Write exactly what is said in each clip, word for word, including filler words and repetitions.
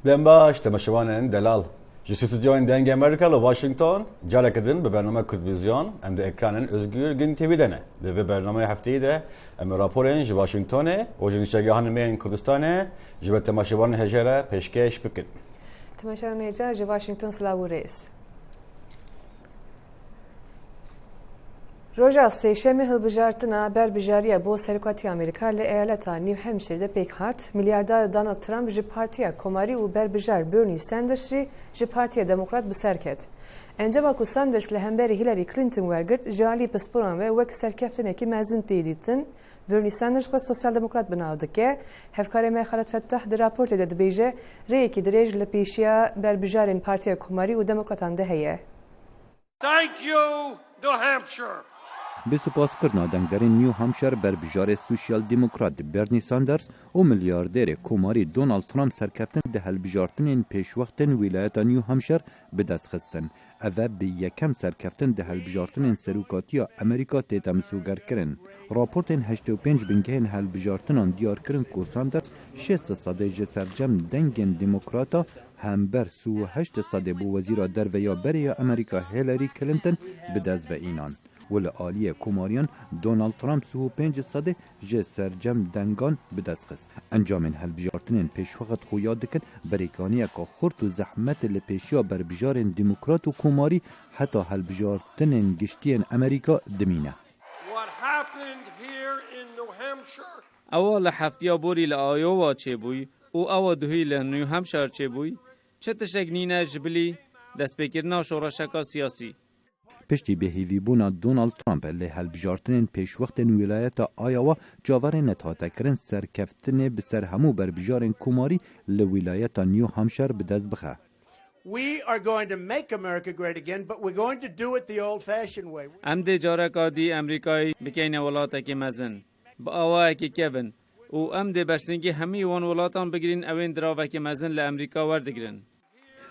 Dem baş, temaşevanên delal. Ji stûdyoyên Dengê Amerîka li Washington, careke din bi bername Kurdvizyon, em di ekranên Özgür Gün T V de ne. Di vê bernameyê hefteyî de em ê raporên ji Washingtonê û ji niştegehan me yên Kurdistanê ji ber temaşevanên hêja re pêşkêş bikin. Temaşevanên hêja ji Washington silav û rêz. Roja Sêşemê hilbijartina berbijariya bo serokatiya Amerîka li eyaleta New Hampshire de pêk hat. Milyardar Donald Trump ji Partiya Komarî û berbijar Bernie Sanders jî ji Partiya Demokrat bi ser ket. Encama ku Sanders li hemberî Hillary Clinton wergirt, ji alî pisporan ve wek serkeftinekî mezin tê dîtin. Bernie Sanders xwe sosyal demokrat bi nav dike. Hevkarê me Xalid Fettah di raportê de dibêje, rêyekî dirêj li pêşiya berbijarên Partiya Komarî û Demokratan de heye. Thank you, New Hampshire. Bi sipaskirina dengderên New Hampshire, berbijarê Sosyal Demokrat Bernie Sanders û milyarderê Komarî Donald Trump serkeftin di hilbijartinên pêşwextên wîlayeta New Hampshire bi dest xistin. Ev e bi yekem serkeftin di hilbijartinên serokatiya Amerîka tête misogerkirin. Raportên heştê û pênc bingehên hilbijartinan diyar kirin ku Sanders şêst sedê ji sercem dengên demokrata hember sî û heşt sedê bo wezîra derve ya berê ya Amerîka Hillary Clinton bi dest ve înan û li aliyê Komariyan Donald Trump sî û pênc sedê ji sercem dengan bi dest xist. Encamên hilbijartinên pêşwext xuya dikin, berêkaniyeke xurt û zehmet li pêşiya berbijarên demokrat û komarî heta hilbijartinên giştiyên Amerîka dimîne. What happened here in New Hampshire? Ewa li heftiya borî li Iowa çêbûy û ewa duhî li New Hampshire çêbûy, çi tiştek nîne ji bilî destpêkirina şoreşeka siyasî. Piştî bêhêvîbûna Donald Trump li hilbijartinên pêşwextên wîlayeta Iowa, çaverê nethate kirin serkeftinê bi ser hemû berbijarên komarî li wîlayeta New Hampshire bi dest bixe. We are going to make America great again, but we're going to do it the old-fashioned way. Em dê careka dî Amerîkayê bikeyne welatekî mezin. Bi awayekî kevin û em dê bersingî hemî wan welatan bigirîn, ew ên diravekî mezin li Amerîka werdigirin.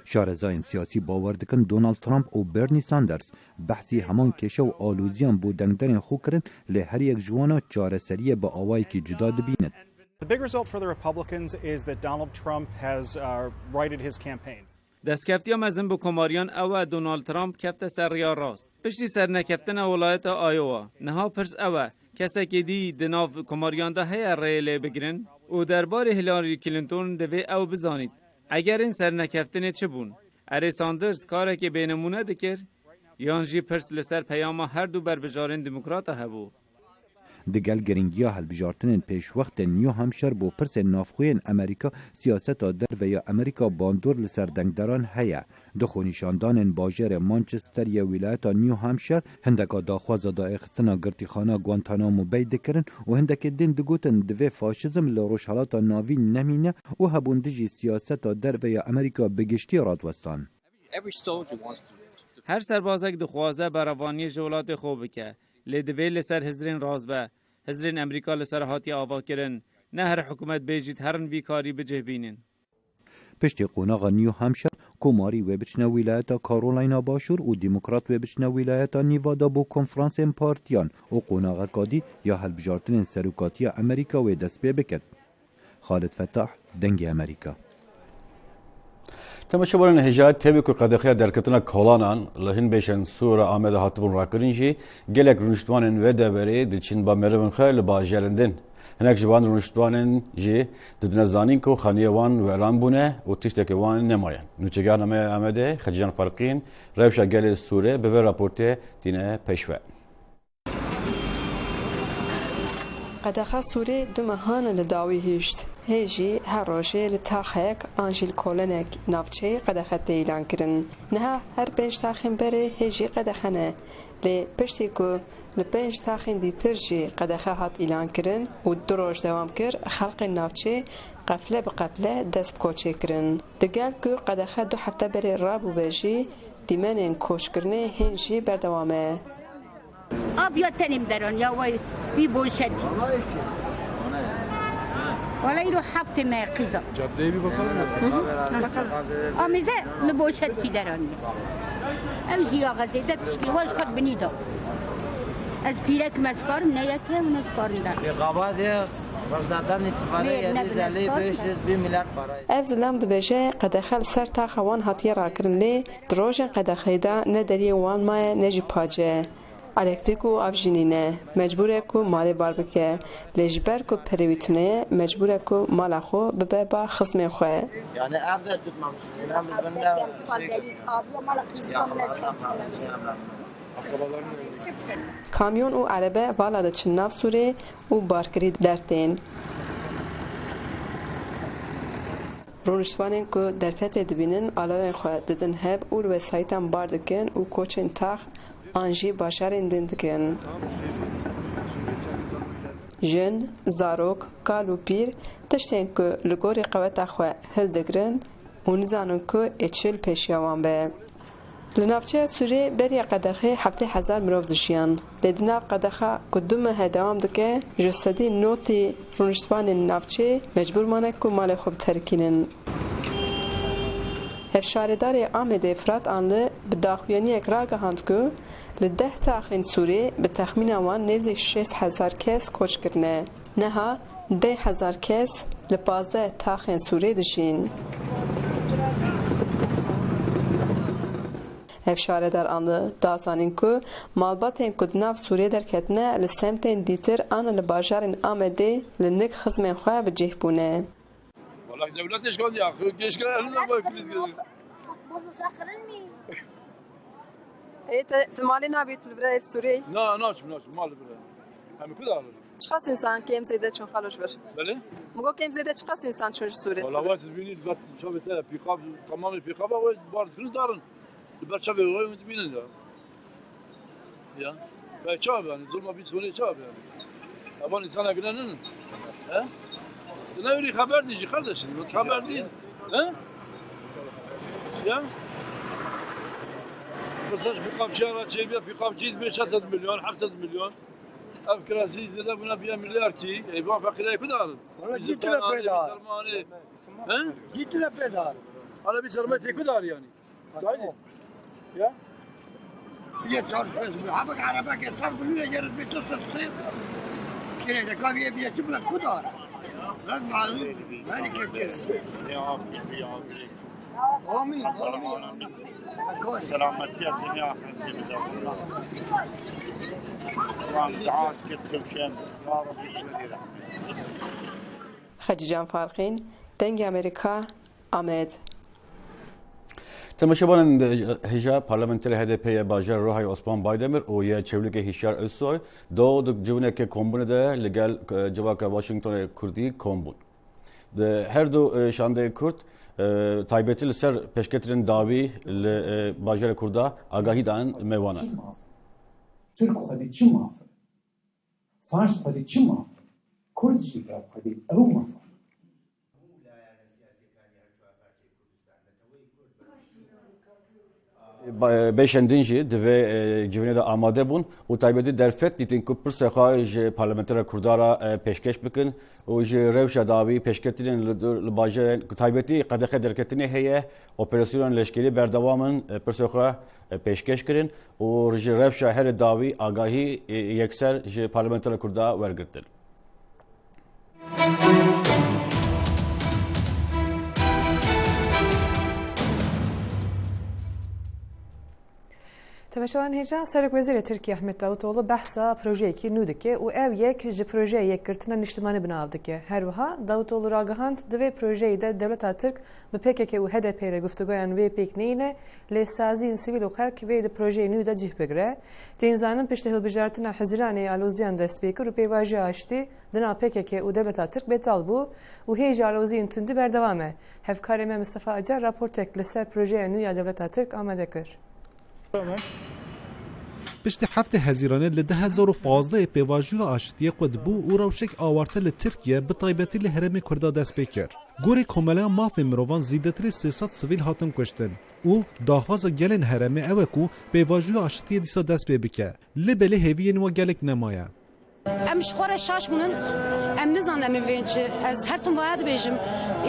Şarezayên siyasî bawer dikin Donald Trump û Bernie Sanders behsî heman kêşe û aloziyan bo dengderên xwe kirin, lê her yek ji wana çareseriyê bi awayekî cuda dibînin. The big result for the Republicans is that Donald Trump has, uh, righted his campaign. Destkeftiya mezin bi komariyan ew e, Donald Trump kefte ser riya rast. Piştî sernekeftina welayeta Iowa, niha pirs ew e, kesekî dî di nav komariyan de heye rê lê bigirin? Û derbarê Hillary Clinton divê ew bizanît, egerên sernekeftinê çi bûn? Erê Sanders karekê bênemûne dikir, yan jî pirs li ser peyama her du berbijarên demokrata hebû? Digel giringiya hilbijartinên pêşwextên New Hampshire bo pirsên navxweyên Amerîka, siyaseta derve ya Amerîka bandor li ser dengderan heye. Di xwenîşandanên bajarê Manchester yê wîlayeta New Hampshire, hindeka daxwaza daxistina girtîxana Guantanamo Bay dikirin û hindekê din digotin, divê faşizm li Rojhelata Navîn nemîne û hebûn dijî siyaseta derve ya Amerîka bi giştî radwestan. Every soldier wants to Her serbazek dixwaze berevaniyê ji welatê xwe bike, lê divê li ser hizrên rast be. Hizrên Amerîka li ser hatiye avakirin, ne her hikûmetbêjî herin vî karî bi cih bînin. Piştî qonaxa New Hampshire, komarî wê biçine wîlayeta Carolina Başûr û demokrat wê biçine wîlayeta Nevada bo konferansên partiyan û qonaxeka dî ya hilbijartinên serokatiya Amerîka wê dest pê biket. Xalid Fetah, Dengê Amerîka. Temaşevanên hêja, tevî ku qedexeya derketina kolanan li hin beşên Sûra Amedê hatibûn rakirin jî, gelek rûniştvanên vê deverê diçin ba merivên xwe li bajarên din. Hinek ji van rûniştvanên jî didine zanîn ku xaniyê wan weran bûne û tiştekê wan nemaye. Nûçegihana me ya Amedê, Xecîcan Farqîn, rewşa gelê Sûrê bi vê raportê tîne pêşve. Qedexa Sûrê du mehan e li dawî hişt. Hê jî her rojê li taxek an jî li kolenek navçeyê qedexe tê îlankirin. Niha her pênc taxên berê hê jî qedexe ne. Lê piştî ku li pênc taxên dîtir jî qedexe hat îlankirin û du roj dewam kir, xelkên navçê qefle bi qefle dest bi koçê kirin. Digel ku qedexe du hefte berê rabûbe jî, dîmenên koçkirinê hîn jî berdewam e. Abiya tenê min deran ya, vay, wî boşet. Wala îro heftê me qîza. Caddeyi bir bakalım ya. Hı hı. Bakalım. Amize mi boşet kî deran ya. Ew jî ya xezê de tişkî waj xwet binî da. Ez pîrek me, ez karim ne yek e û ne ez karim de. Pêxabat e, fırsattan istifade Mê, ne yedi yüz elli, bile beş yüz, bir milyar para. Ev zilam dibêje, qedexe li ser taxa wan hatiye rakirin, lê di rojên qedexeyê de ne deriyê wan maye ne jî pace. Elektrîk û av jî nîne. Mecbûr e ku malê bar bike. Lê ji ber ku perê wî tune ye, mecbûr e ku mala xwe bibe ba xizmên xwe. Yani evde tutmamış. Evde tutmamış. Kamyon û erebe vala diçin nav Sûrê û barkirî dertên. Rûniştvanên ku derfetê dibînin, alawên xwe didin hev û li wesayîtan bar dikin û koçên tax an jî bajarên din dikin. Jin, zarok, kal û pîr tiştên ku li gorî qeweta xwe hildigirin û nizanin ku ê çi li pêşiya wan be. Li navçeya Sûrê beriya qedexê heftê hezar mirov dijiyan. Lê di nav qedexa ku du mehe dewam dike, ji sedî notî rûniştvanên navçê mecbûr mane ku malê xwe biterikînin. Hevşaredarê Amedê Fırat Anlı bi daxuyaniyek ragihand ku li deh taxên Sûrê bi texmîna wan nêzîk şêst hezar kes koç kirine. Niha deh hezar kes li pazdeh taxên Sûrê dijîn. Hevşaredar Anlı da zanîn ku malbatên ku di nav Sûrê derketine li semtên dîtir an li bajarên Amedê li nik xizmên xwe bi cih bûne. Wala dewlet eşkal ya, keşke elinde var kriz geliyor. Ê, te, tu malê nabî, tu li vir î li Sûriyeyê? Na, naçim, naçim, mal li vir e. Em ku da alin? Çiqas însan kêm zêde çûn xalo ji vir? Belê? Min got kêm zêde çiqas însan çûn ji Sûriyê? Wala wê tu dibînî, li ber çavê te pîqab, tamamê pîqaba wê bar dikin û darin. Li ber çavê wê hûn dibînin ya. Ya. Ve çav yani, zulma bir sonu çav yani. Aban insana güvenen. He? Sen öyle haber diyecek kardeşim, yok haber değil. He? Ya. Mesela bu kapçıya çeviriyor, bir kapçı yüz beş milyon, hepsi milyon. Ev kirasî zêde bûne bîye milyar kî, ê van feqîrê ku darin? Wala cî tune pê dar. He? Cî tune pê dar. Hala bir sermayê tê ku dar yani. Haydi. Ya? Yê çar pênc bin. Hebe ke erebeke çar bin lira geriz bir tut tut. Kirê de kaviye bir yeti bile ku dar. Lan mazlum. Beni kekir. Ya abi, ya abi. Amin, amin, amin. Selametiya dinya ahireti bide. Wan dua dike tevşen. Ya Rabbi, şuna dira. Xecîcan Farqîn, Dengê Amerîka, Amed. Temaşevanên hêja, parlamenterê H D P yê bajarê Rohayê Osman Baydemir û yê Çewlîgê Hişyar Özsoy do di ciwanekê kombûnê de li gel, e, civaka Washingtonê Kurdî kom bûn. Di her du, e, şandeyê Kurd, e, taybetî li ser pêşketinên dawî li, e, bajarê Kurda agahî dan mêvanan. Çi maf e? Tirk xwedî çi maf e? Fars xwedî çi maf e? Kurd jî ev xwedî ew maf e. Ba-, beşên din jî di vê, e, civînê de amade bûn û taybetî derfet dîtin ku pirsê xwe ji parlamentera Kurda re, e, pêşkeş bikin û ji rewşa dawî pêşketinên li dur, li bajarên ku taybetî qedexe derketinê heye, operasyonan leşkerî berdewam in, e, pirsê xwe, e, pêşkeş kirin û ji rewşa herê dawî agahî, e, yekser ji parlamentera Kurda wergirtin. Temaşevan hêja, Serokwezîrê Tirkiyê Ahmet Davutoğlu behsa projeyekî nû dike û ew yek ji projeyê yekgirtina niştimanî bi nav dike. Her wiha Davutoğlu ragihand, di vê projeyê de dewleta Tirk bi P K K û H D P re guftûgoyan wê pêk neyne, lê saziyên sivîl û xelk wê di projeyê nû de cih bigire. Tên zanin piştî hilbijartina Hezîranê aloziyan dest pê kir û pêvajoya aştî di nav P K K û dewleta Tirk betal bû û hêj aloziyên tundî berdewam e. Hevkarê me Mistefa Acar raportek li ser projeya nû ya dewleta Tirk amade kir. Piştî heftê Hezîranê li du hezar û pazdehê pêvajoya aştiyê qut bû û rewşek awarte li Tirkiye bi taybetî li herêmê Kurda dest pê kir. Gorî Komeleya Mafê Mirovan zêdetirî sê sed sivîl hatin kuştin û daxwaza gelên herêmê ew e ku pêvajoya aştiyê dîsa dest pê bike. Lê belê hêviyên we gelek nemaye. Em ji xwe re şaş bûnin. Em nizanin em ê bên çi. Ez her tim vaya dibêjim.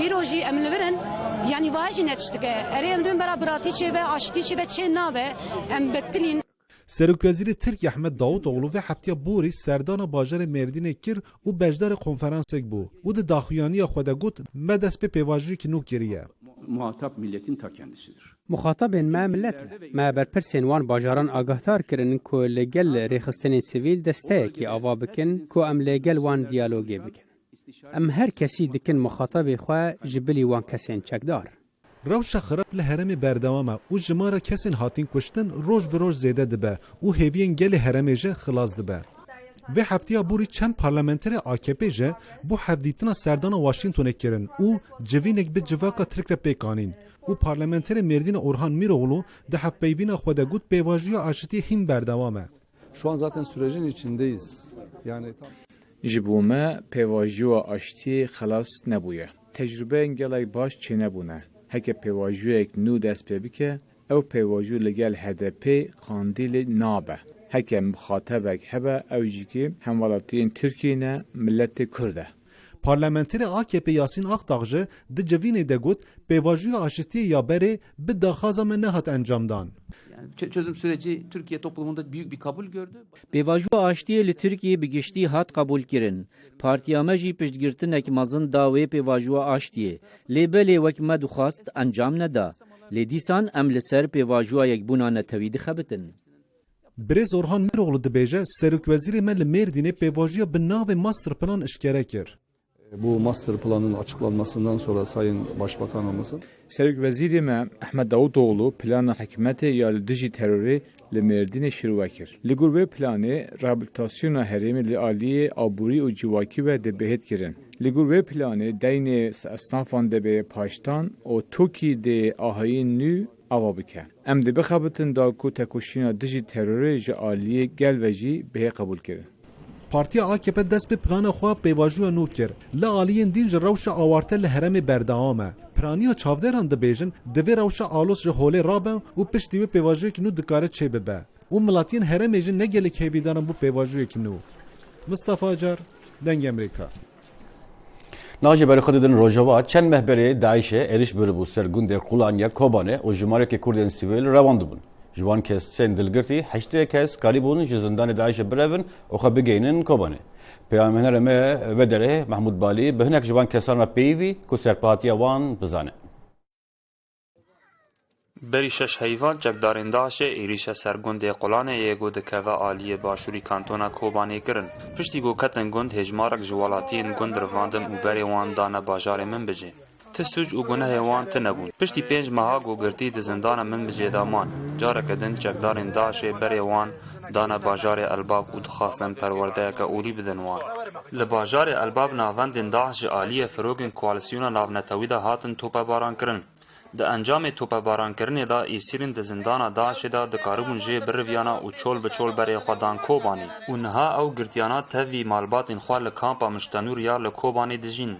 Îro jî em li vir in. Yanî vaya jî ne tiştike. Erê em dibên bera biratî çêbe, aştî çêbe, çê nabe. Em betilîn. Serokwezîrê Tirkiyê Ehmed Davutoğlu vê heftiya borî serdana bajarê Mêrdînê kir û beşdarê konferansek bû û di daxuyaniya xwe de got, me dest pê pêvajoyekî nû kiriye. Muhatap milletin ta kendisidir. Muxatabên me millet e. Me berpirsên wan bajaran agahdar kirin ku li gel rêxistinên sivîl desteyekî ava bikin ku em li gel wan diyalogê bikin. Em her kesî dikin muxatabê xwe ji bilî wan kesên çekdar. Rewşa xirab li herêmê berdewam e û jimara kesên hatîn kuştin roj bi roj zêde dibe û hêviyên gelê herêmê jî xilas dibe. Vê heftiya borî çend parlamenterê A K P jî bo hevdîtina serdana Washingtonê kirin û civînek bi civaka Tirk re pêk anîn û parlamenterê Mêrdînê Orhan Mîroğlu di hevpeyvîna xwe de got pêvajoya aşitiyê hîn berdewam e. Şu an zaten sürecin içindeyiz. Yani tam Ji bo me pêvajoya aştiyê xelas nebûye. Tecrûbeyên gelek baş çênebûne. Heke pêvajoyek nû dest pê bike, ew pêvajo li gel H D P Qandîlê nabe. Heke muxatebek hebe, ew jî ki hemwelatiyên Tirkiyê ne, miletê Kurd e. Parlamenterê A K P Yasîn Akdağ jî di civînê de got, pêvajoya aşitiyê ya berê bi daxwaza me nehat encamdan. Yani çö-, çözüm süreci Türkiye toplumunda büyük bir kabul gördü. Pêvajoya aştiyê li Tirkiyê bi giştî hat qebûlkirin. Partiya me jî piştgirtinek mezin da wê pêvajoya aştiyê. Lê belê wek me dixwest encam neda. Lê dîsan em li ser pêvajoya yekbûna netewî dixebitin. Birêz Orhan Mîroğlu dibêje, Serokwezîrê me li Mêrdînê pêvajoya bi navê Master Plan eşkere kir. Bu master planın açıklanmasından sonra Sayın Başbakanımızın Serokwezîrê me Ehmed Davutoğlu plana hikûmetê ya li dijî terorê li Mêrdînê şirove kir. Li gor wê planê, rehabilitasyona herêmê li aliyê aborî û civakî ve dê bihêt kirin. Li gor wê planê deynê esnafan dê bê paştan û TOKÎ dê ahayî nû ava bike. Em dê bixebitin da ku tekoşîna dijî terorê ji aliyê gel ve jî bihê qebûlkirin. Partiya A K P dest bi plana xwe pêvajoya nû kir. Li aliyên din ji rewşa awarte li herêmê berdewam e. Piraniya çavdêran dibêjin, divê rewşa alos ji holê rabe û piştî wê pêvajoyek nû dikare çêbibe. Û miletiyên herêmê jî ne gelek hêvîdar in bo pêvajoyek nû. Mistefa Acar, Dengê Amerîka. Niha jî berê xwe didin Rojava, çend meh berê DAIŞê êrîş biribû ser gundê Qulaniya Kobanê û jimarekê Kurdên sivîl revandibûn. Ji wan kesên dilgirtî heştê kes karîbûn ji zindanê DAIŞê birevin û xwe bigeynin Kobanê. Peyamnêra me vê derê Mehmûd Balî bi hinek ji van kesan re peyivî ku serpihatiya wan bizane. Berî şeş heyvan çekdarên DAIŞê êrîşe ser gundê Qulanê yê ku dikeve aliyê başûrî kantona Kobanê kirin. Piştî ku ketin gund, hêjmarek ji welatiyên gund rivandin û berê wan dane bajarê Minbicê. Ti sûc û gunehê wan tune bûn. Piştî pênc meha ku girtî di zindana Minbicê de man, careke din çekdarên DAIŞê berê wan dane bajarê Elbab û dixwastin perwerdeyeke olî bidin wan. Li bajarê Elbab navendên DAIŞ ji aliyê firokên koalîsyona navnetewî de hatin topebarankirin. Di encamê topebarankirinê de êsîrên di zindana DAIŞê de dikaribûn jê biriviyana û çol bi çol berê xwe dan Kobanê û niha ew girtiyana tevî malbatên xwe li kampa Miştenûr ya li Kobanê dijîn.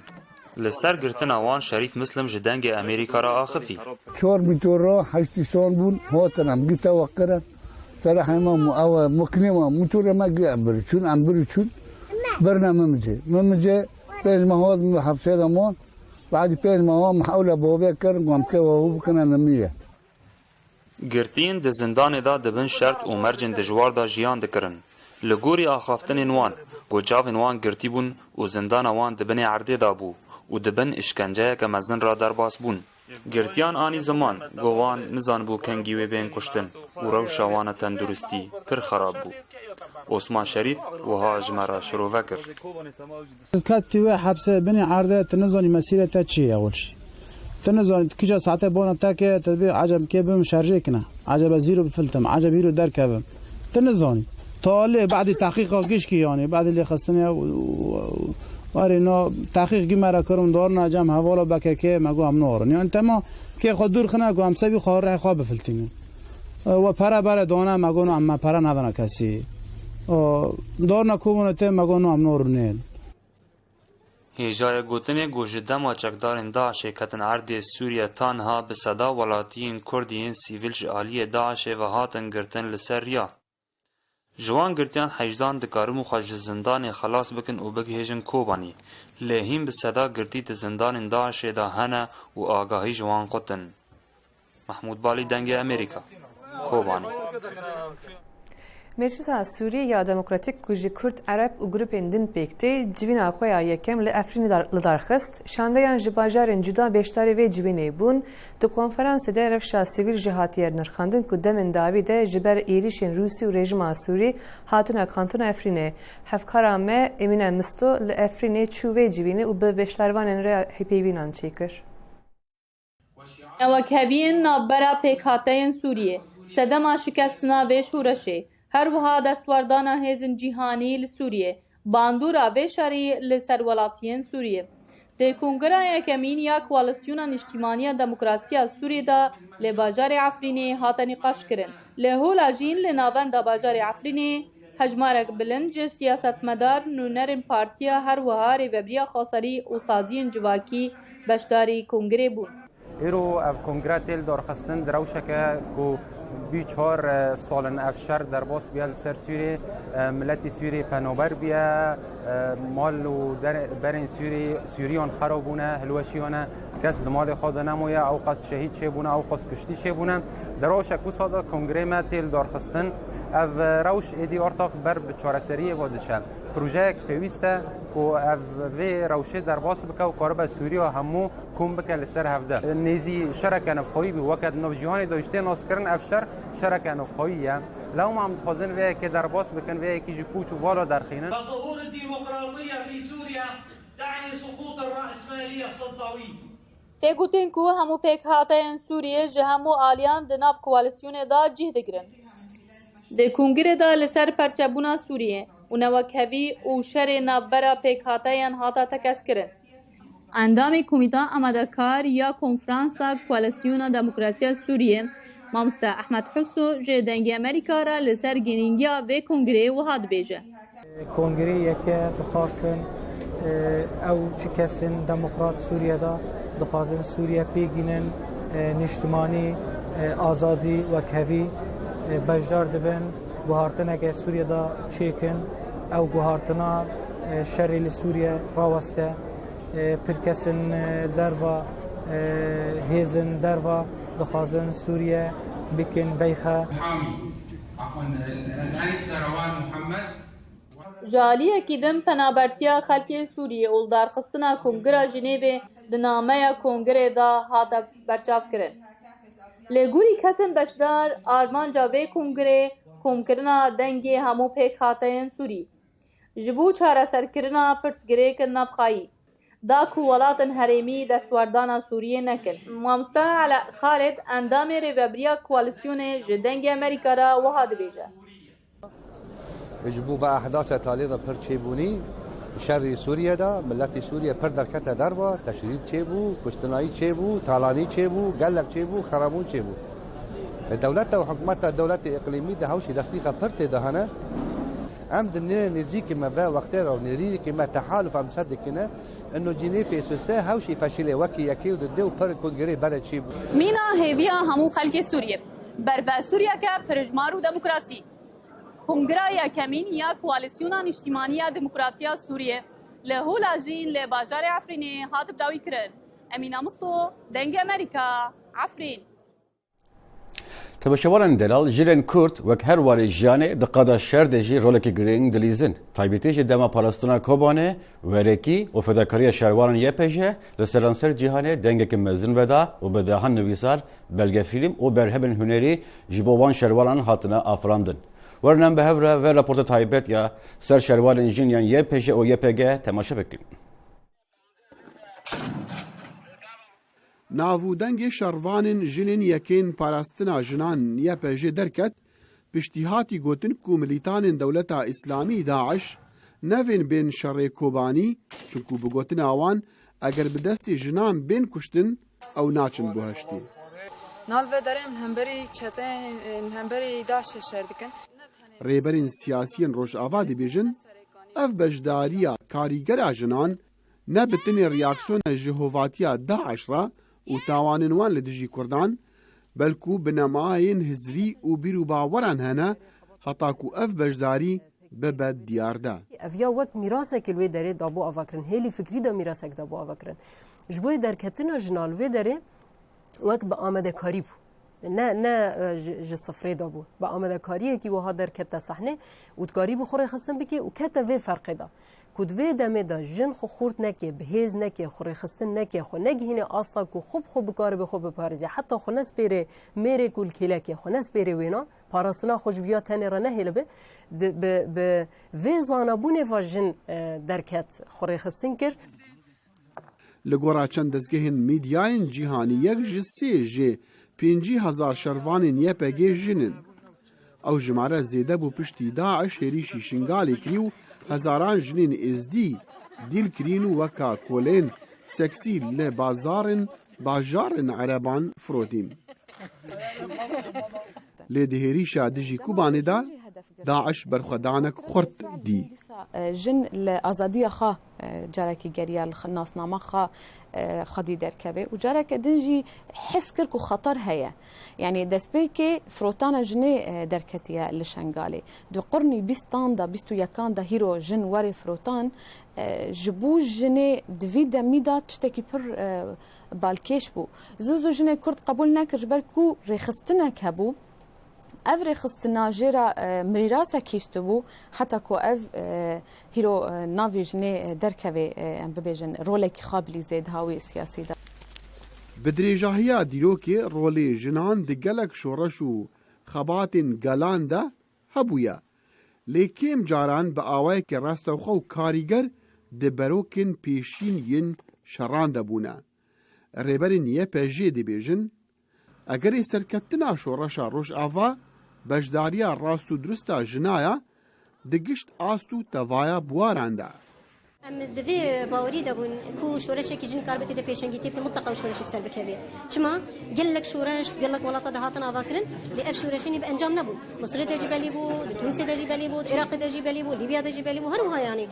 Li ser girtina wan Şerîf Mislim ji Dengê Amerîka re axifî. Çar mîtor re heşt însan bûn, hatin em gîte we kirin. Sere hema mu-, ew muknê me, mîtorê me gi-, bir çûn, em bir çûn. Birine Mimicê. Mimicê pênc meha di hepsê de man. Badî pênc meha me hewle bavê kirin, ku em tê we hû bikine nimiye. Girtiyên di zindanê de di bin şert û mercên dijwar de jiyan dikirin. Li gorî axaftinên wan, ku çavên wan girtî bûn û zindana wan di binê erdê de bû û di bin îşkenceyeke mezin re derbas bûn. Girtiyan anî ziman, ku wan nizanibû kengî wê bên kuştin û rewşa wan a tenduristî pir xerab bû. Osman Şerîf wiha ji me re şirove kir. Tu ketî wê hepsê binê erdê, tu nizanî mesîrê te çi ye, xweş. Tu nizanî tu kîja saetê bona te ke, tu dibê eceb kê bim şerjê kine. Eceb ez îro bifiltim, eceb îro derkevim. Tu nizanî. Talê badî tehqîqa gişkî, yanî badî lêxistinê û, û, û, erê na tehqîq gî me re kirin, darna cem hevala B K K, me got em narin. Yanî tema kê xwe dûr xine, got em sebî xwe rihê xwe bifiltînin. E, we pere bere dane, me got na, em me pere nadana kesî. E, darna komune te, me got na, em narinên. Hêjayê gotinê ku ji dema çekdarên DAIŞê ketin erdê Sûriye ta niha bi seda welatiyên Kurd yên sivîl ji aliyê DAIŞê ve hatin girtin li ser riya. Ji wan girtiyan hejdan dikaribûn xwe ji zindanê xelas bikin û bigihêjin Kobanî. Lê hîn bi seda girtî di zindanên DAIŞê de hene û agahî ji wan qutin. Mehmûd Balî, Dengê Amerîka, Kobanî. Meclisa Sûrî ya Demokratîk ku ji Kurd, Ereb û grûpên din pêk tê, civîna xwe ya yekem li Efrînê dar, li dar xist. Şandeyan ji bajarên cuda beşdarî vê civînê bûn. Di konferansê de rewşa sivîl jî hatiye nirxandin ku demên dawî de ji ber êrîşên Rûsî û rejîma Sûrî hatine kantina Efrînê. Hevkara me Emîne Misto li Efrînê çû vê civînê û bi beşdarvanên re hêvpeyvînan çêkir. Newekheviyên navbera pêkhateyên Sûriyê sedema şikestina vê şoreşê, her wiha destwerdana hêzên cîhanî li Sûriyê, bandora vê şerî li ser welatiyên Sûriyê. Di Kongira Yekemîn ya Koalîsyona Niştîmaniya Demokrasî ya Sûriyê de li bajarê Efrînê hate nîqaşkirin. Li Holajîn li navenda bajarê Efrînê hejmarek bilind ji siyasetmedar, nûnerên partiya, her wiha rêvebiriya xweserî û saziyên civakî beşdarî kongirê bûn. Îro ev kongre tê lidarxistin di rewşeke ku bî çar sal in ev şer derbas bûye li ser Sûriyê, miletî Sûrî penaber bûye, mal û berên Sûrî, Sûriyan xera bûne, hilweşiyane, kes di malê xwe de nemaye, ew qas şehîd çêbûne, ew qas kuştî çêbûne. Di rewşek wisa de kongrê me tê lidarxistin. Ev rewş êdî ortax ber bi çareseriyê ve diçe. Projeyek pêwîst e ku ev vê rewşê derbas bike û karibe Sûriya hemû kom bike li ser hev de. Nêzî şereke navxweyî bû, weke di nav cîhanê de jî tê naskirin, ev şer şereke navxweyî ye. Lewma em dixwazin vê yekê derbas bikin, vê yekî ji pûç û vala derxînin. ظهور الديمقراطية في سوريا تعني سقوط الرأسمالية السلطوية. Tê gotin ku hemû pêkhateyên Sûriyê ji hemû aliyan di nav koalîsyonê de cih digirin. Di kongirê de li ser perçebûna Sûriyê û newekhevî û şerê navbera pêkhateyan hate tekez kirin. Endamê Komîta Amadekar ya Konferansa Koalîsyona Demokratiya Sûriyê, Mamoste Ehmed Huso ji Dengê Amerîka re li ser girîngiya vê kongirê wiha dibêje. Kongrê yeke dixwastin ew çi kesên demokrat Sûriye de dixwazin Sûriye pêgînin niştimanî, azadî, wekhevî beşdar dibin, guhartineke Sûriye de çêkin. Ew guhartina şerê li Sûriye raweste. Pir kesên derva, hêzên derva dixwazin Sûriye bikin veyxe. Ji aliyekî din penabertiya xelkê Sûriyê û lidarxistina Kongira Jinêvê di nameya Kongirê de hate berçavkirin. Li gorî kesên beşdar, armanca vê Kongirê komkirina dengê hemû pêkhateyên Sûrî ji bo çareserkirina pirsgirêkên navxweyî da ku welatên herêmî destwerdana Sûriyê nekin. Mamoste Ela Xalid, endamê Rêvebiriya Koalîsyonê ji Dengê Amerîka re wiha dibêje. Ji bo vê ehdasa talê de pir çêbûnî, şerî Sûriye de, miletî Sûriye pir derkete derve, teşrîd çêbû, kuştinayî çêbû, talanî çêbû, gelek çêbû, xerabûn çêbû. Dewleta û hikûmeta dewletê îqlîmî de hewşî destî xwe pir tê de hene. Em di nê nêzîkî me ve wextê re û nêrînîkî me tehaluf em se dikine, ino cînê pêsose hewşî feşîlê wekî yekê û di dê û pir kongirê bere çêbû. Mîna hêviya hemû xelkê Sûriyê, berve Sûriyeke pirijmar û demokrasî. Kongira yekemîn ya Koalîsyona Niştîmanî ya Demokratiya Sûriyê li Holajîn li bajarê Efrînê hat bidawîkirin. Emîne Misto, Dengê Amerîka, Efrîn. Temaşevanên delal, jinên Kurd wek her warê jiyanê di qada şer de jî rolekî girîng dilîzin. Taybetî jî dema parastina Kobanê, Werekî û fedakariya şerwanan Y P J li seranser cîhanê dengekî mezin veda û bi dehan nivîsar, belgefîlm û berhemên hunerî ji bo wan şerwanan hatine afirandin. Werin em bi hev re vê raporta taybet ya ser şerwanên jin yan Y P J û Y P G temaşe bikin. Nav û dengê şervanên jinên yekên parastina jinan Y P J derket, piştî hatî gotin ku milîtanên Dewleta Îslamî, DAIŞ, nevên bên şerê Kobanî, çunku bi gotina wan, eger bi destê jinan bên kuştin, ew naçin buheştê. Nal vê derê em hemberî çeteyên, em hemberî DAIŞê şer dikin. Rêberên siyasiyên Rojava dibêjin, ev beşdariya karîgera jinan ne bi tenê reaksiyona ji hovatiya DAIŞ re û tawanên wan li dijî Kurdan, belku binemayên hizrî û bîr û baweran hene heta ku ev beşdarî bibe diyarde. Ev ya wek mîrasekê li wê derê dabû avakirin, hêlî fikrî de mîrasek dabû avakirin. Ji bo yê derketina jinan li wê derê wek bi amadekarî bû. Ne, ne, e, ji, ji sifrê de bû. Bi amadekariyekî wiha derkete sahnê û dikarîbû xwe rêxistin bike û kete vê ferqê de. Ku di vê demê de jin xwe xurt neke, bi hêz neke, xwe rêxistin neke, xwe negihîne asta ku xwe bi xwe bikaribe xwe biparêze. Heta xwe nespêrê mêrê ku li kêlekê, xwe nespêrê wêna, parastina xwe ji viya tenê re nehêlibe. Di, bi, bi vê zanabûnê ve jin, e, derket xwe rêxistin kir. Li gora çend dezgehên medyayên cîhanî, yek ji sê ji pêncî hezar şervanên Y P G jin in. Ew jimare zêde bû piştî DAIŞ hêrîşî Şingalê kirî û hezaran jinên êzdî dîl kirîn û weka kolên seksî li bazarên, bajarên ereban firotîn. Lê di hêrîşa dijî Kobanê de DAIŞ berxwedanek xurt dî. Jin li azadiya xwe, e, carekî geriya li xwe nasnama xwe, e, xwedî derkeve û careke din jî his kir ku xeter heye. Yanî destpêkê firotana jinê, e, derketiye li Şengalê. Di qurnî bîstan de, bîst û yekan de hîro jin were firotan, e, ji bo jinê di vî demî de tiştekî pir, e, balkêş bû. Zû zû jinê Kurd qebûl nekir ji ber ku rêxistinek hebû. Ev rêxistina jê re, e, mîrasek hiştibû, heta ku ev, e, hîro, e, navê jinê, e, derkeve, e, em bibêjin, rolekî xwe bilîzê di hawî siyasî de. Bi dirêjahiya dîrokê rolê jinan di gelek şoreş û xebatên gelan de hebûye. Lê kêm caran bi awayeke rastewxwe û karîger di berokên pêşîn yên şeran de bûne. Rêberên Y P G dibêjin, egerê serketina şoreşa Rojava beşdariya rast û durust a jina ya, di gişt ast û tevaya biwaran de. Em di vê bawerî de bûn ku şoreşekî jin karibe tê de pêşengîtî bike, mutleqa ew şoreşek ser bikeve. Çima? Gelek şoreş, gelek welata de hatin avakirin, lê ev şoreşê nî bi encam nebûn. Misirê de jî belî bû, di Tûnisê de jî belî bû, di Iraqê de jî belî bû, Lîbya de jî belî bû, her wiha yanî.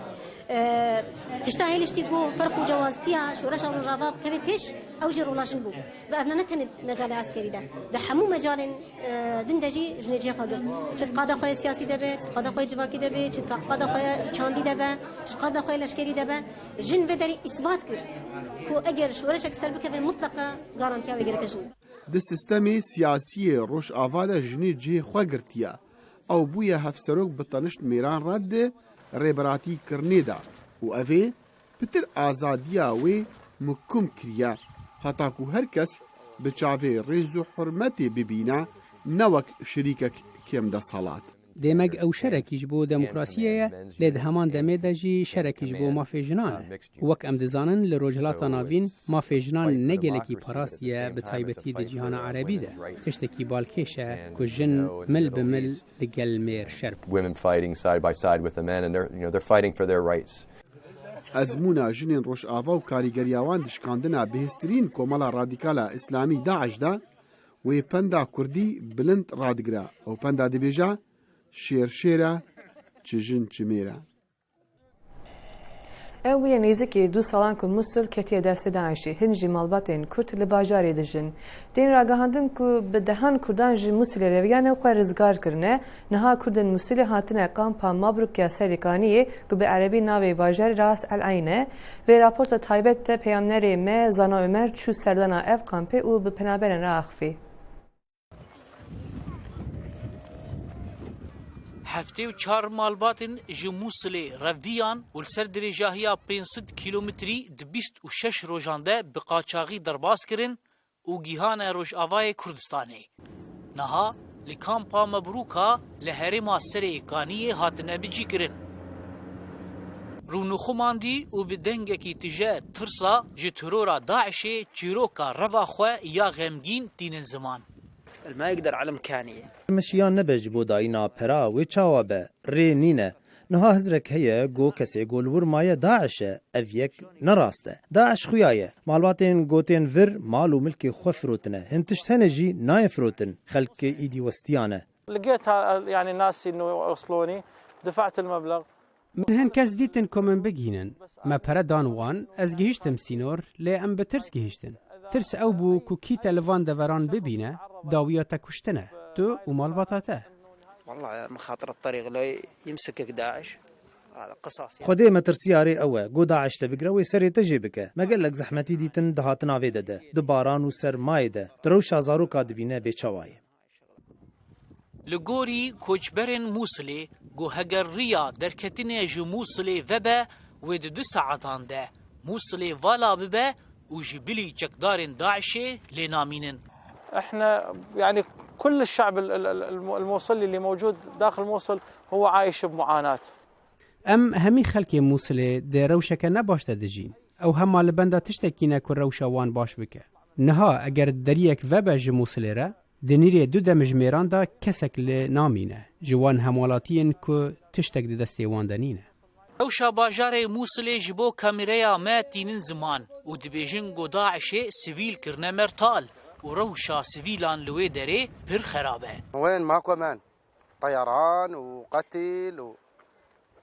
E, tişta hêliştî ku ferq û cewaztiya şoreşa Rojava bikeve pêş, ew jî rola jin bû. Ve ev ne, ne tenê mecalê eskerî de. Di hemû mecalên, e, din de jî jinê cihê xwe girt. Çi di qada xwe yê siyasî de be, çi di qada xwe yê civakî de be, çi di qada xwe yê çandî de be, çi di qada xwe yê leşkerî de be. Jin vê derê îsbat kir ku eger şoreşek ser bikeve, mutleqa garantiya wê gereke jin. Di sîstemê siyasî yê Rojava de jinê cihê xwe girtiye. Ew bûye hevserok bi tenişt mêran re di rêberatî kirinê de û ev ê pitir azadiya wê mukum kiriye, heta ku her kes bi çavê rêz û hurmetê bibîne, ne wek şirîkek kêm desthilat. Demek ew şerekî ji bo demokrasiyê ye, lê di heman demê de jî şerekî ji bo mafê jinan e. Û wek em dizanin, li Rojhilata Navîn mafê jinan ne gelekî parastiye, bi taybetî di cîhana erebî de. Tiştekî balkêş e ku jin mil bi mil li gel mêr şer bikin. Women fighting side by side with the men, and they're, you know, they're fighting for their rights. Ezmûna jinên Rojava û karîgeriya wan di şikandina bihêztirîn komela radîkal a îslamî DAIŞ de wê penda kurdî bilind radigire. Ew penda dibêje, şêr şêr e, çi jin çi mêr e. Ew bûye nêzîkî du salan ku Musil ketiye destê DAIŞê. Hin jî malbatên Kurd li bajarê dijin. Tên ragihandin ku bi dehan Kurdan ji Musilê reviyane xwe rizgar kirine. Niha Kurdên Musilê hatine kampa Mabruk ya Serê Kaniyê ku bi erebî navê bajarê Ras El Eyn e. Vê raporta taybet de peyamnerê me Zana Omer çû serdana ev kampê û bi penaberên re axivî. Heftê û çar malbatên ji Mûsilê reviyan û li ser dirêjahiya pênc sed kîlometrî di bîst û şeş rojan de bi qaçaxî derbas kirin û gihane Rojavayê Kurdistanê. Niha li kampa Mebrûka li herêma Serê Kaniyê hatine bicîkirin. Rûnixumandî û bi dengekî tije tirsa ji terora DAIŞê çîroka reva xwe ya xemgîn tînin ziman. ما يقدر على مكانية. Min şiyan nebe ji bo dayîna pera wê çawa be, rê nîne. Niha hizrek heye go kesê go li wir maye DAIŞ e. Ev yek ne rast e. DAIŞ xuya ye. Malbatên gotên vir mal û milkê xwe firotine. Hin tişt hene jî nayê firotin. Xelkê îdî westiyan e. لقيتها، يعني، ناس إنه وصلوني، دفعت المبلغ. Min hin kes dîtin ku min bigihînin. Me pere dan wan, ez gihîştim sînor, lê em bi tirs gihîştin. Tirs ew bû ku kî te li van deveran bibîne, dawiya te kuştin e, tu û malbata te. والله مخاطر الطريق لو يمسكك داعش. Xwedê metirsiyarê ew e, go DAIŞ te bigire wê serê te jê bike. Me gelek zehmetî dîtin di hatina vê de de. Di baran û sermayê de. Di rewşa zaroka dibîne bê çawa ye. Li gorî koçberên Mûsilê, ku heger riya derketinê ji Mûsilê vebe, wê di du saetan de Mûsilê vala bibe û ji bilî çekdarên DAIŞê lê namînin. احنا يعني كل الشعب ال- ال- ال- الم- الموصلي اللي موجود داخل موصل هو عايش بمعاناة. Em hemî xelkê Mûsilê di rewşeke ne baş de dijîn. Ew hema li benda tiştekî ne ku rewşa wan baş bike. Niha eger deriyek vebe ji Mûsilê re, di nîrê du demjimêran de kesek li namîne ji wan hemwelatiyên ku tiştek di destê wan de nîne. Rewşa bajarê Mûsilê ji bo kamîreya me tînin ziman û dibêjin ku DAIŞê sivîl kirine mertal û rewşa sivîlan li wê derê pir xerab e. وين ماكو امان؟ طيران وقتل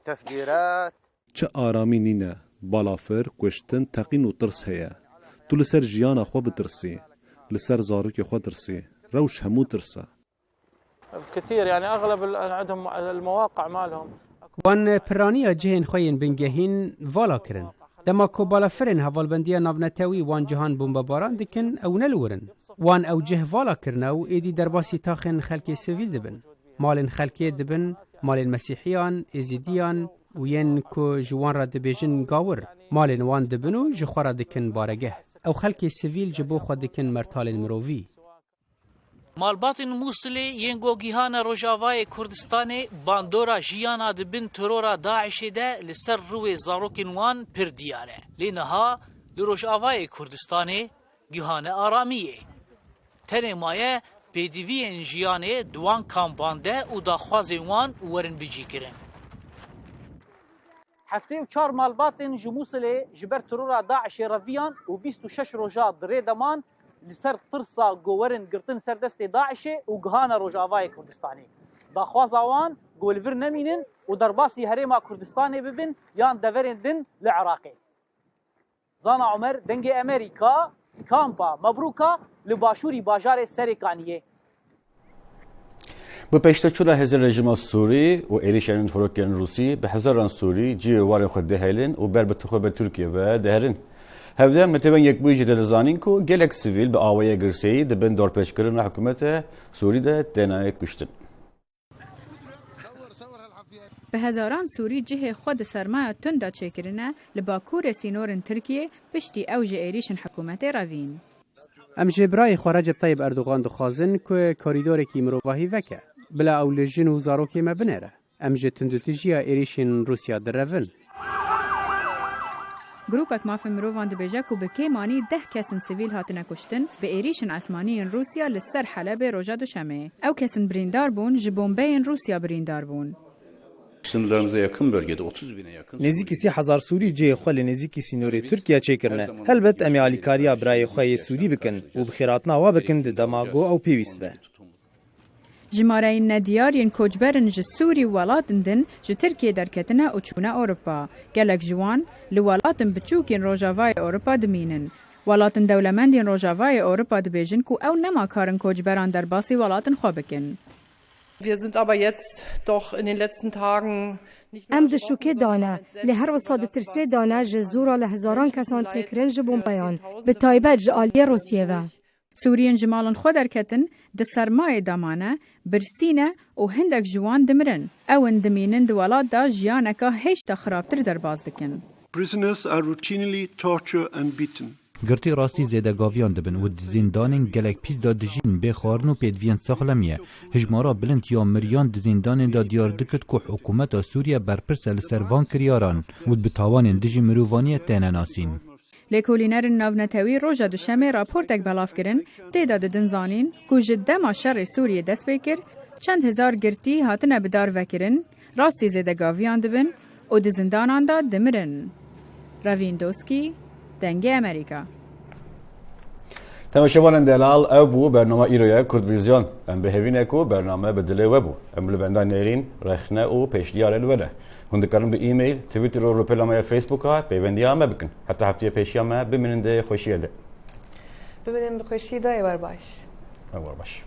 وتفجيرات. Çi aramî nîne, balafir, kuştin, teqîn û tirs heye. Tu li ser jiyana xwe bitirsî, li ser zarokê xwe tirsî. Rewş hemû tirs e. كثير، يعني، أغلب ال- عندهم المواقع مالهم. Wan piraniya cihên xwe yên bingehîn vala kirin. Dema ku balafirên hevalbendiya navnetewî wan cihan bombebaran dikin, ew ne li wir in. Wan ew cih vala kirine û êdî derbasî taxên xelkê sivîl dibin. Malên xelkê dibin, malên mesîhiyan, êzîdiyan û yên ku ji wan re dibêjin gawir. Malên wan dibin û ji xwe re dikin baregeh. Ew xelkê sivîl ji bo xwe dikin mertalên mirovî. Malbatên Mûsilê yên ku gihane Rojavayê Kurdistanê bandora jiyana di bin terora DAIŞê de li ser rûyê zarokên wan pir diyar e. Lê niha li Rojavayê Kurdistanê gihane aramiyê. Tenê maye pêdiviyên jiyanê di wan kampan de û daxwazên wan werin bicîkirin. Heftê û çar malbatên ji Mûsilê ji ber terora DAIŞê reviyan û bîst û şeş roja di rê de man, li ser tirsa ku werin girtin ser destê DAIŞê û gihane Rojavayê Kurdistanê. Daxwaza wan ku li vir nemînin û derbasî herêma Kurdistanê bibin yan deverên din li Iraqê. Zana Omer, Dengê Emerîka, Kampa Mebrûka li başûrî bajarê Serêkaniyê. Bi pêşteçûna hêzên rejîma Sûrî û êrîşên firokên Rûsî bi hezaran Sûrî cihê warên xwe dihêlin û ber bi tixûbê Tirkiyê ve diherin. Hevdem Netewên Yekbûyî jî dide zanîn ku gelek sivîl bi awayê girseyî di bin dorpêçkirina hikûmeta Sûrî de têne kuştin. Bi hezaran Sûrî cihê xwe di sermaya tund de çêkirine li bakurê sînorên Tirkiyê, piştî ew ji êrîşên hikûmetê revîn. Em ji birayê xwe Recep Tayyip Erdogan dixwazin ku korîdorekî mirovahî veke, bila ew li jin û zarokê me binêre. Em ji tundûtijiya êrîşên Rûsya direvin. Grûpek mafên mirovan dibêje ku bi kêmanî deh kesên sivîl hatine kuştin bi êrîşên esmanî yên Rûsya li ser Helebê roja Duşemê. Ew kesên birîndar bûn ji bombeyên Rûsya birîndar bûn. Sınırlarımıza yakın bölgede otuz bine yakın Nêzîkî sî hezar Sûrî cihê xwe li nêzîkî sînorê Tirkiye çêkirine. Helbet em ê alîkariya birayê xwe yê Sûrî bikin û bi xêrhatina we bikin di dema ku ew pêwîst be. Jimareyên nediyar yên koçberin ji Sûrî û welatin din ji Tirkiyê derketine û çûne Ewropa. Gelek ji wan li welatin biçûk yên Rojavayê Ewropa dimînin. Welatin dewlemend yên Rojavayê Ewropa dibêjin ku ew nema karin koçberan derbasî welatin xwe bikin. Wir sind aber jetzt doch in den letzten Tagen nicht nur Em di şokê dane, lê her wisa di tirsê dane ji zora li hezaran kesan têkirin ji bombeyan, bi taybet ji aliyê Rûsiyê ve. Sûriyên ji malên xwe derketin, di sermayê de mane, birsî ne û hindek ji wan dimirin. Ew in dimînin di welat de jiyaneka hêşta xirabtir derbas dikin. Prisoners are routinely tortured and beaten. Girtî rastî zêdegaviyan dibin û di zîndanên gelek pîs de dijîn bê xwarin û pêdiviyên saxlemiyê. Hijmara bilind ya miriyan di zîndanên de diyar dikit ku hikûmeta Sûriye berpirs e li ser van kiryaran û bi tawanên dijî mirovaniyê têne nasîn. Lêkolînerên navnetewî roja Duşemê raportek belav kirin, tê de didin zanîn ku ji dema şerê Sûriyê dest pê kir, çend hezar girtî hatine bi dar vekirin, rastî zêdegaviyan dibin û di zindanan de dimirin. Revîn Doskî, Dengê Emerîka. Temaşevanên delal, ew bû bernama îro ye Kurd Vîzyon. Em bi hêvî ne ku bername bi dilê we bû. Em li benda nêrîn, rexne û pêşniyarên we ne. Hûn dikarin bi e-mail, Twitter û rûpela me ya Facebooka peyvendiya me bikin. Heta heftiyê pêşiya me bimînin di xweşiyê de. Bimînin bi xweşiyê de, ê wer baş. Ê wer baş.